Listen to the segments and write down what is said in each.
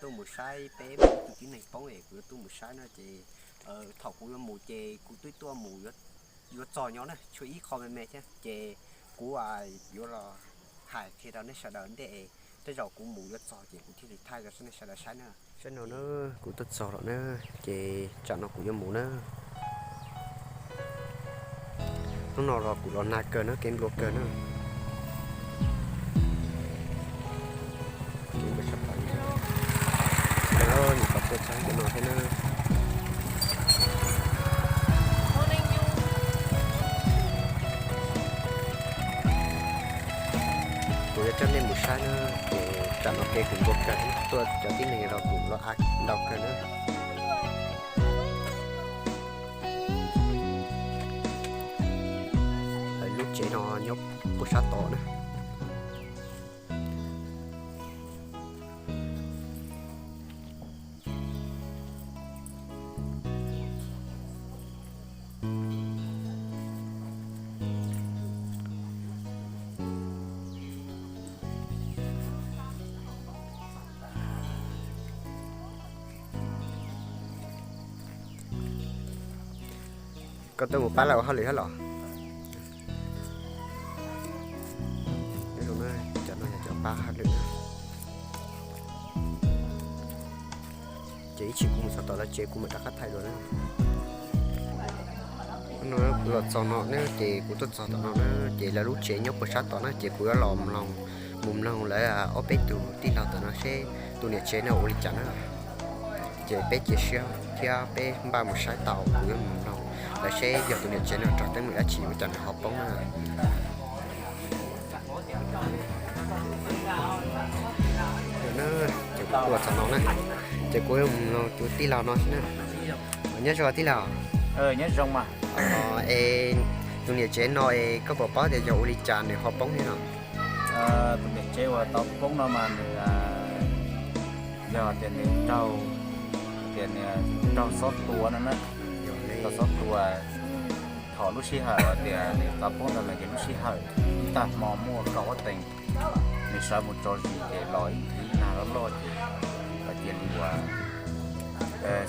tuaj mus saib peb muaj ib tug tib neeg poob es kuv yuav tuaj mus saib no ces thaum kuv yuav mus ces kuv twb tuaj mus yuav txog nyob na, tshuav ib qho me me thiab ces kuv yuav los hais qhia rau nej sawv daws ntej es tej zaum kuv mus yuav txog ces kuv thiaj li thaij rau nej sawv daws saib na. Saib no na, kuv tuaj txog lawm na, ces tsam no kuv yuav mus na. Hnub no los kuv los nag kawg na, kev nplua kawg na. Nyuam qhuav tuaj txog cov no thiab na. Kuv yuav coj nej mus saib na, ces tsam no kev kuv nplua kawg, tuaj cov tib neeg los kuv los av ntau kawg na. Lub tsev no nyob puag sab tod na. Koj tuaj mus pab lawv ua hauj lwm thiab los? Cov no yog cov pab hauj lwm. Ces ib chim kuv mus txog tom lawv tsev kuv mam rov qab thaij dua na. Kuv los txog no na ces kuv tuaj txog tom no na, ces lawv lub tsev nyob puag sab tom na, ces kuv yuav los mloog, mus mloog lawv ob peb tug tij laug tom no seb tus niam tsev no ua li cas na. Ces peb cia siab thiab peb npaj mus saib tau, kuv yuav mus mloog lawv seb yog tus niam tsev no raug teeb meem dab tsi ua cas nws ho poob na. Ces kuv los txog no na, ces kuv yuav mus mloog tus tij laug no xwb na. Nyob zoo tij laug. Es tus niam tsev no es koj puas paub tias yog ua li cas nws ho poob thiab no? Tus niam tsev uas tau poob no mas nws yog tias nws raug, tias nws raug xob tua no na, raug xob tua. Thaum lub sij hawm tias nws tau poob ntawd mas ces lub sij hawm ib tag hmo muaj kaum ob teev, nws sawv mus tso zis ces los ib nag loj loj ces cia li ua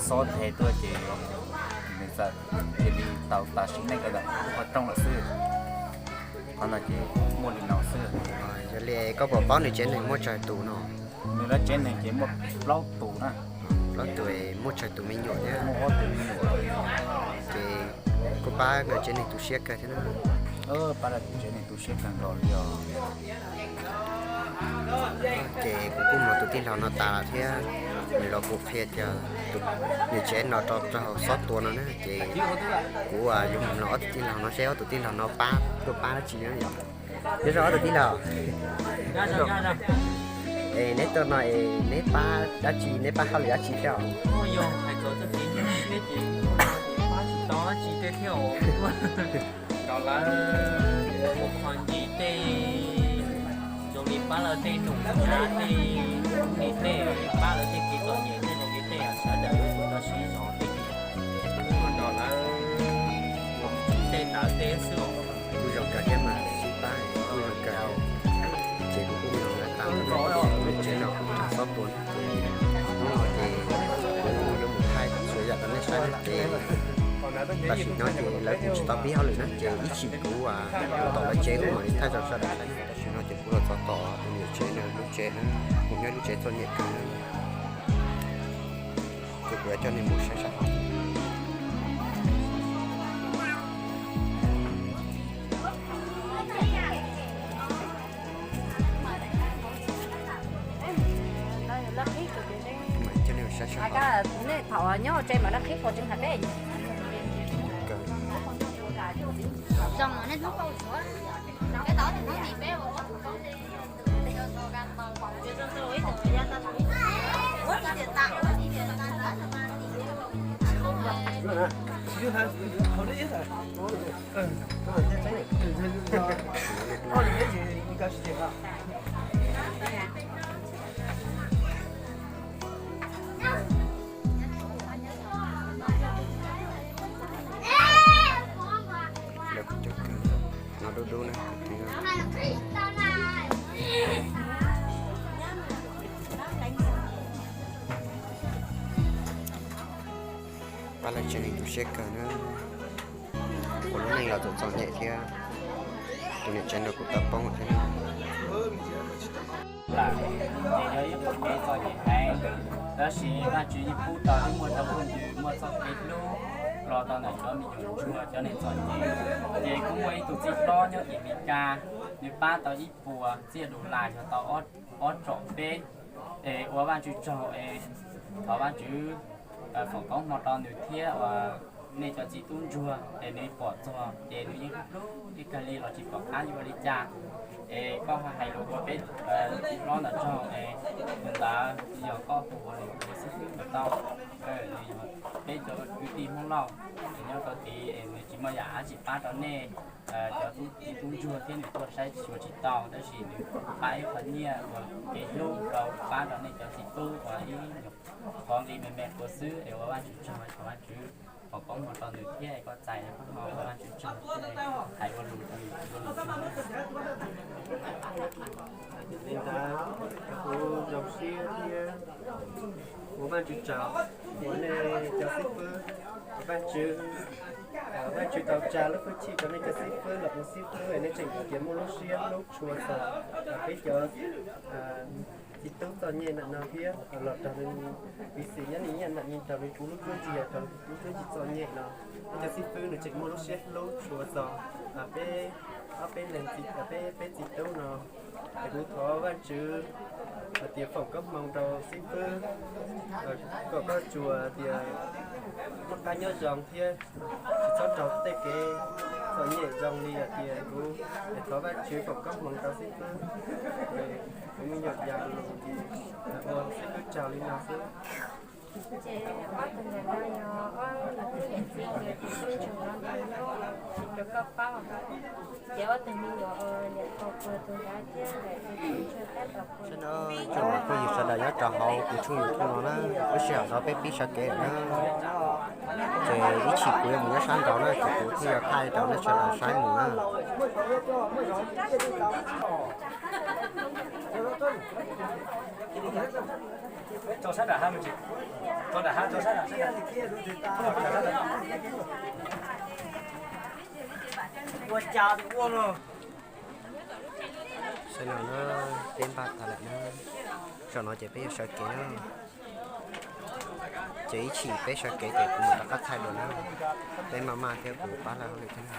xob nthe tuaj ces nws txawm cia li tau tas sim neej rau ntawm lub qhov rooj lawm xwb. Qhov no ces muaj li no xwb. Yog li koj puas paub nws tsev neeg muaj tsawg tus no? Nws lub tsev neeg ces muaj plaub tus na. Plaub tus, muaj tsawg tus me nyuam thiab? Muaj ob tus me nyuam. Ces kuj pab nws tsev neeg tu siab kawg thiab na. Pab nws tsev neeg tu siab kawg nkaus li os. Ces kuv kuj mloog tus tij laug no tas thiab, nws los kuj qhia tias tus niam tsev no raug xob tua no na, ces kuv yuav mus mloog ob tug tij laug no seb ob tug tij laug no pab, tuaj pab dab tsi na yom. Nyob zoo ob tug tij laug. Es neb tuaj no es neb pab dab tsi, neb pab hauj lwm dab tsi thiab? Rau lawv ua qhov ncig tej, zoo li pab lawv tej num tej, tej pab lawv tej kev txom nyem tej, zoo li tej sawv daws lub tug tau sib zog tej, rau lawv ua tej ntawd tej xwb. Kuj zoo kawg thiab mas, sib pab kuj zoo kawg. Ces kuv kuj mloog lawv tas, lub tsev no kuj raug xob tua ces hnub no ces kuv yuav mus thaij txhua yam rau nej saib na ces tam sim no ces lawv kuj tsis tau pib hauj lwm na ces ib chim kuv mus tom lawv tsev kuv mam li thaij rau sawv daws saib na. Tam sim no ces kuv los txog tom tus niam tsev na, lub tsev na, kuv nyob lub tsev txom nyem kawg na. Ces kuv yuav coj nej mus saib sab hauv. Coj nej mus saib sab hauv. Thaum nyob tsev mas lawv qhib qhov tseem hais peb. Lawv kuj coob kawg, no dub dub na. Kuv twb, kuv Tsev neeg tu siab kawg na, ua lub neej los txom txom nyem thiab, tus niam tsev nrog kuv tau poob thiab na. Lawm, ces yog ib qho kev txom nyem heev, tab sis Vajtswv yeej pub tau wb muaj cov phooj ywg muaj txoj kev hlub los tau ntawm cov me nyuam ntsuag cov neeg txom nyem. Ces kuj muaj ib tug txiv hlob nyob tim Meskas, nws pab tau ib puas txiaj dollar yog tau ob tsom peb. Es ua Vajtswv tsaug es thov Vajtswv foom koob hmoov rau nws thiab uas nej cov txiv tub ntsuag es nws pom txog ces nws yeej hlub ib kawg li los tsis pom qab yuav ua li cas. Es koj hais lus ua peb txiv hlob ntawm tsaug es tus ntawd yog koj hu ua nws ua xib fwb mus tau. Nws yog peb cov kwv tij Hmoob Lauj es nyob rau tid es nws tsis muaj yam dab tsi pab rau nej cov txiv tub ntsuag thiab nws tuaj saib xyuas tsis tau, tab sis nws pab ib qho nyiaj uas kev hlub rau pab rau nej cov txiv tub uas ib nyuag qhov nqi me me ua xwb es ua Vajtswv tsaug, thov Vajtswv foom koob hmoov rau nws thiab es koj txais koj ho ua Vajtswv tsaug thiab hais ua lus ua lus tsaug. Li ntawd, kuv zoo siab thiab ua Vajtswv tsaug uas nej cov xib fwb, Vajtswv, Vajtswv tau tsa lub hwj chim rau nej cov xib fwb los ua xib fwb es nej tseem hais tias muaj lub siab hlub tshua txog peb cov txiv tub txom nyem ntawm no thiab los raug nws piv xim nyob nim nyiaj ntawm nws raug nws kuv lub cuab ntxiag, raug lub cuab ntxiag txom nyem no. Nej cov xib fwb nws tseem muaj lub siab hlub tshua txog peb ob peb leeg txiv, peb peb txiv tub no. Es kuv thov Vajtswv hais tias foom koob hmoov rau xib fwb kom koj tsuas tias noj qab nyob zoo thiab tsis txhob raug tej kev txom nyem zoo li hais tias kuv. Es thov Vajtswv foom koob hmoov rau xib fwb. Kuv me nyuam yaus lus ces ua xib fwb tsaug li no xwb. Ces ob tug ntawm no yog ob niam tub niam txiv yog tus tub ntsuag no ntawm lub rau koj paub. Ces ob tug me nyuam uas niam tos puag tus ntawd thiab ntawm tus tub ntsuag tab tom puag. Saib no, tsoom phooj ywg sawv daws nyob rau hauv kuv tshooj YouTube no na, lub sij hawm no peb pib sawv kev lawm na. Ces ib chim kuv yuav mus nyob sab nraud na, ces kuv thiaj yuav thaij rau nej sawv daws saib mus na. Ua cas ua no. Sawv no na, peb npaj tas lawm na. Zaum no ces peb yuav sawv kev na. Ces ib chim peb sawv kev ces kuv mam rov qab thaij dua na. Peb maj maj thiab kuv pab lawv hauj lwm thiab na.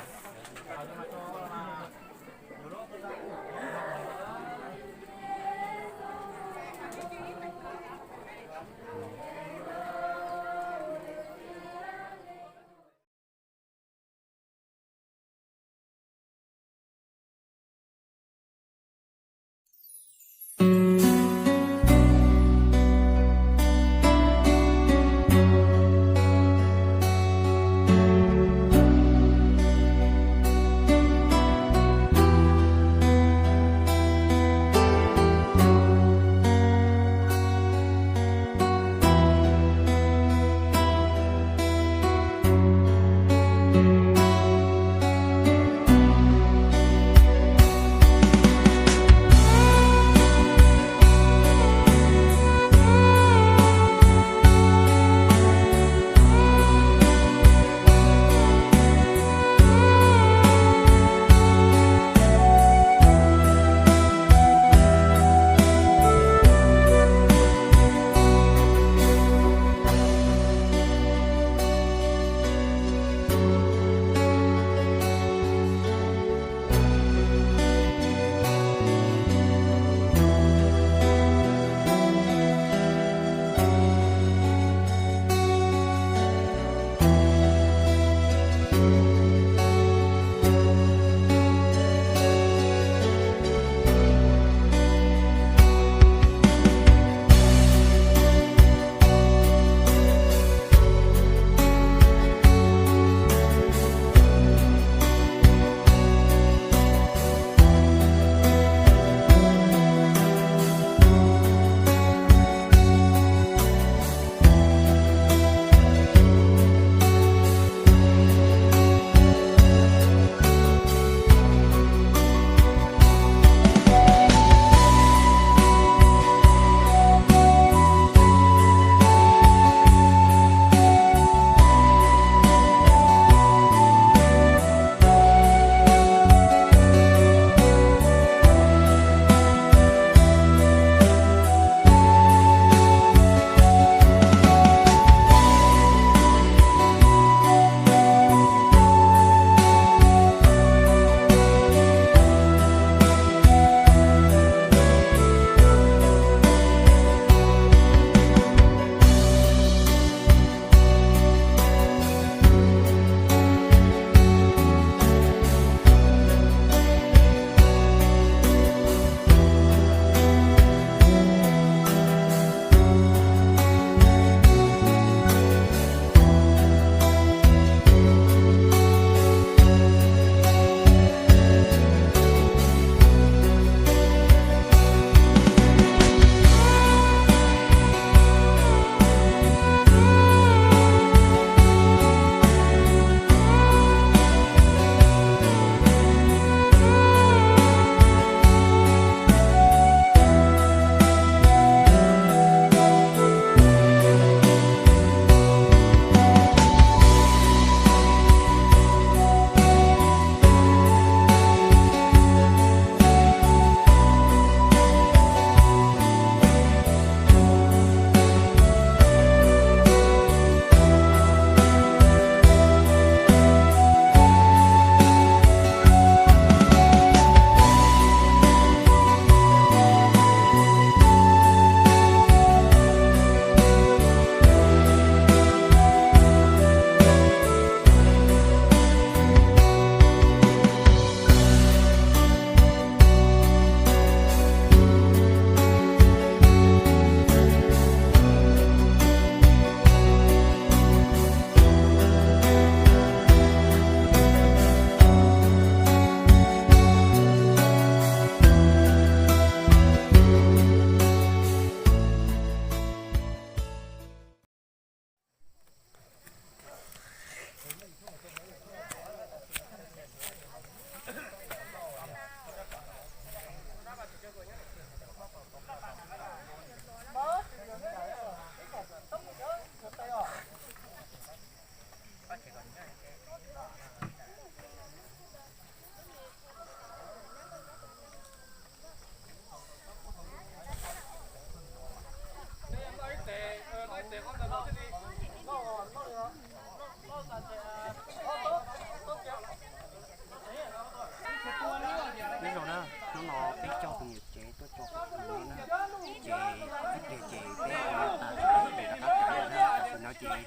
Hnub no peb coj tus niam tsev tuaj tso qhov chaw no na, ces ib pliag ces peb ua tas peb rov qab tsev lawm na. Tam sim no ces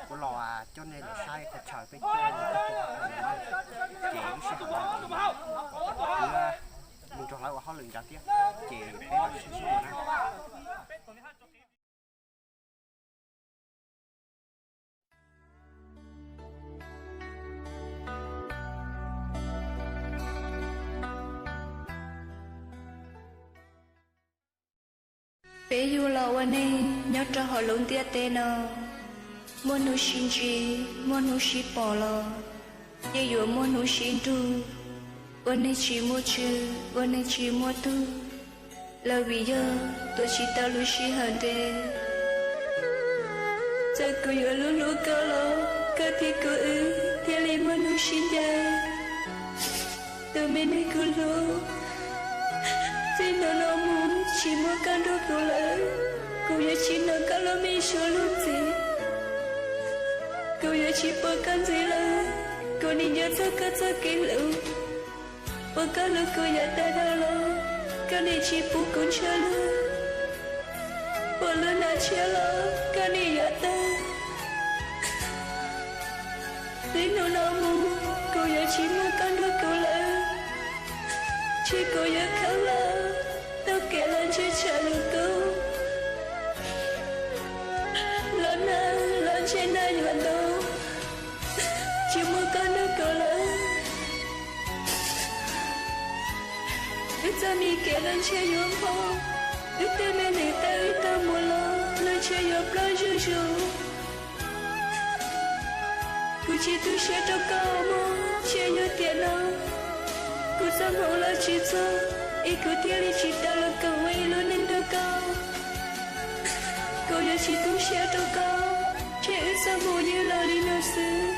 kuv los coj nej los saib qhov chaw peb coj tuaj tso qhov chaw no na, ces lub sij hawm no ces kuv yuav mus nrog lawv ua hauj lwm ntawd thiab, ces peb mam sib ntsib dua na. Peb yug los ua neeg nyob rau hauv lub ntiaj teb no, muaj hnub sib ntsib, muaj hnub sib pom los yeej yuav muaj hnub sib nrug, ua neeg tsis muaj tswv, ua neeg tsis muaj tug, los vim yog tuav tsis tau lub sij hawm ntev. Txawm kuv yuav hlub hlub koj los koj thiab kuv wb thiaj li muaj hnub sib ncaim. Tus me neeg kuv hlub, txij hnub no mus tsis muaj koj nrog kuv lawm, kuv yuav tsis hnov koj lub me suab lub ntxiv. Kuv yuav tsis pom koj ntxiv lawm, kuv nim nco txog koj txoj kev hlub uas koj hlub kuv yav tag dhau los, koj nim tsis pub kuv ntshaw lug. Pom lub hnav tshiab los koj nim yuav tag. Txij hnub no mus kuv yuav tsis muaj koj nrog kuv lawm, ces kuv yuav khawb lawm tau kev los ntshe tshav lug kub, los nag los ntshe nag yuav ntub, tsis muaj koj nrog kuv lawm. Wb txoj me kev los ntshe yuav nphob, wb tej me neeg tawm wb tag mus los los ntshe yuav ploj zuj zus. Kuv tsis tu siab rau koj mog, ntshe yog tiam no kuv txoj hmoo los tsis txog, es kuv thiaj li tsis tau los koom ua ib lub neej nrog koj. Kuv yuav tsis tu siab rau koj, ntshe wb txoj hmoo ywg los li no xwb.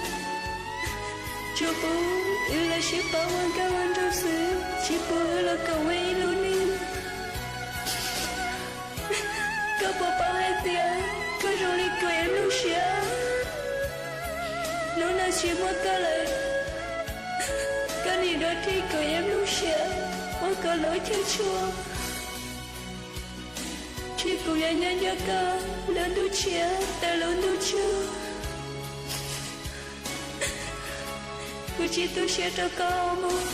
Tsuas pub wb los sib pab ua nkauj ua nraug xwb, tsis pub wb los koom ua ib lub neej. Koj puas paub hais tias koj zoo li kuv ib lub siab? Hnub no tsis muaj koj lawm, koj nim dua rhij kuv ib lub siab ua kom lub chaw tshuaj. Ntshe kuv yuav nyob nco koj lub ntuj tshiab tawm lub ntuj tsaug. Kuv tsis tu siab rau koj mog.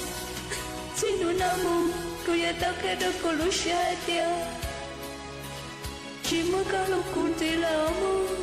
Txij hnub no mus kuv yuav tau qhia rau kuv lub siab hais tias tsis muaj koj hlub kuv ntxiv lawm mog.